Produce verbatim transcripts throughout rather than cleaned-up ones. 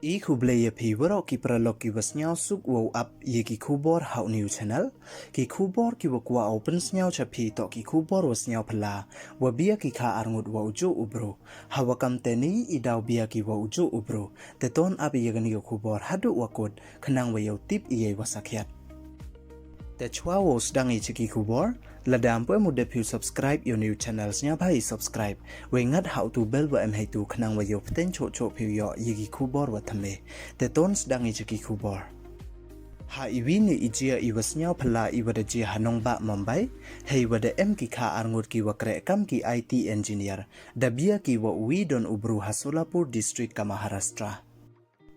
I khublei ya phi waroh ki paralok ki wa sniawsuk wow ap ya ki khubor ha u new channel. Ki khubor ki wa kwah u pynsniaw cha phi toh ki khubor wa sniaw phylla, wa bia ki kha arngut wa u juh u bru. Ha wa kam te ni i daw bia ki wa u juh u bru. Te ton ap ya kani ka khubor haduh wa kut, khnang wa yow tip ya i wa sakhiat. Te chwa wow sdang i cha ki khubor, lada ym pu em u dep phi u subscribe ya u new channel, sniawbha i subscribe, wei ngat ha u tu bell wa em heitu, khnang wa yow pteng choh choh phi u yoh ya ki khubor wa thymme. Te ton sdang i cha ki khubor. Ha i wi ni i jia i wa sniaw phylla i wa da jia ha nongbah Mumbai, hei wa da em ki kha arngut ki wa kreh kam ki I T engineer, da bia ki wa u wi don u bru ha Solapur district ka Maharashtra.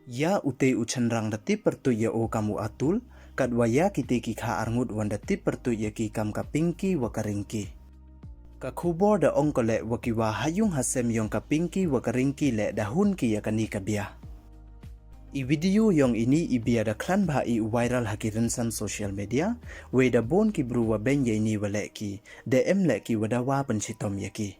Ya u te u chynrang da tip pyrtuit ya o kam u Atul, kat wa ya ki te ki kha arngut wan da tip pyrtuit ya ki kam ka Pinky wa ka Rinky. Ka khubor da ong ko leh wa ki wa ha yung ha sem yong ka Pinky wa ka Rinky leh da hun ki ya kani ka bia. I video yong ini i bia da khlan bha i u viral ha ki rynsan social media, wei da bun ki bru wa beiñ ya ini wa leh ki, da em leh ki wa da wa pynchitom ya ki.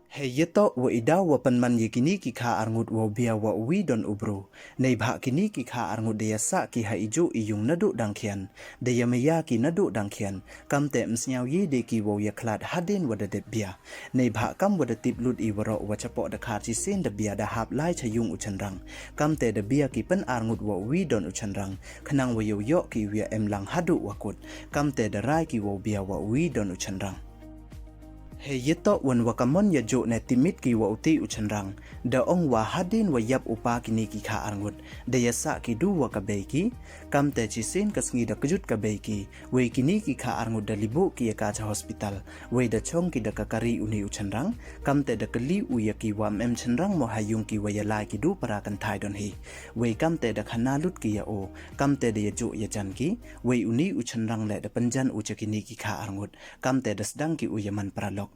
Hei ya toh wa i daw wa pynman ya kini ki kha arngut wow bia wa u wi don u bru. Neibhah kini ki kha arngut da ya sah ki ha i juh i yung naduh dang khian, da ya maya ki naduh dang khian. Kam te ym sniaw ye de ki wow ya khlad hadien wa da dep bia. Neibhah kam wa da tip lut i waroh wa chapoh da khar chisien da bia da hap lai cha yung u chynrang. Kam te da bia ki pyn arngut wa u wi don u chynrang, khnang wa yow yoh ki u ya em lang haduh wa kut. Kam te da rai ki wow bia wa u wi don u chynrang. Hei ya toh wan wa ka mon ya juh ne tipmit ki wa u te u chynrang, da ong wa hadien wa yap u pa kini ki kha arngut, da ya sah ki du wa ka bei ki. Kam te chisien ka sngi da kjut ka bei ki, wei kini ki kha arngut da li buh ki ya ka cha hospital, wei da chong ki da ka kari uni u chynrang. Kam te da kylli u ya ki wa ym em chynrang mo ha yung ki wa ya lai ki du para kynthai don hi. Wei kam te da khana lut ki ya o, kam te da ya juh ya jan ki, wei uni u chynrang leh da pynjan u cha kini ki kha arngut. Kam te da sdang ki u ya man paralok.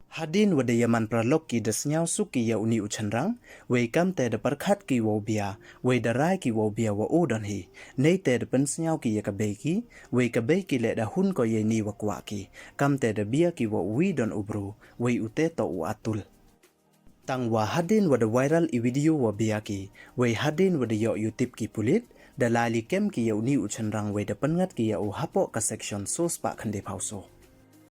Hadien wa da ya man paralok ki da sniawsuk ki ya uni u chynrang, wei kam te da pyrkhat ki wow bia, wei da rai ki wow bia wa u don hi. Nei te da pynsniaw ki ya ka bei ki, wei ka bei ki leh da hun ko ya ini wa kwah ki. Kam te da bia ki wa u wi don u bru, wei u te toh u Atul. Tang wa hadien wa da viral i video wa bia ki, wei hadien wa da yoh u tip ki pulit, da lai li kem ki ya uni u chynrang wei da pynngat ki ya u hapoh ka section so spah khynde phaw so.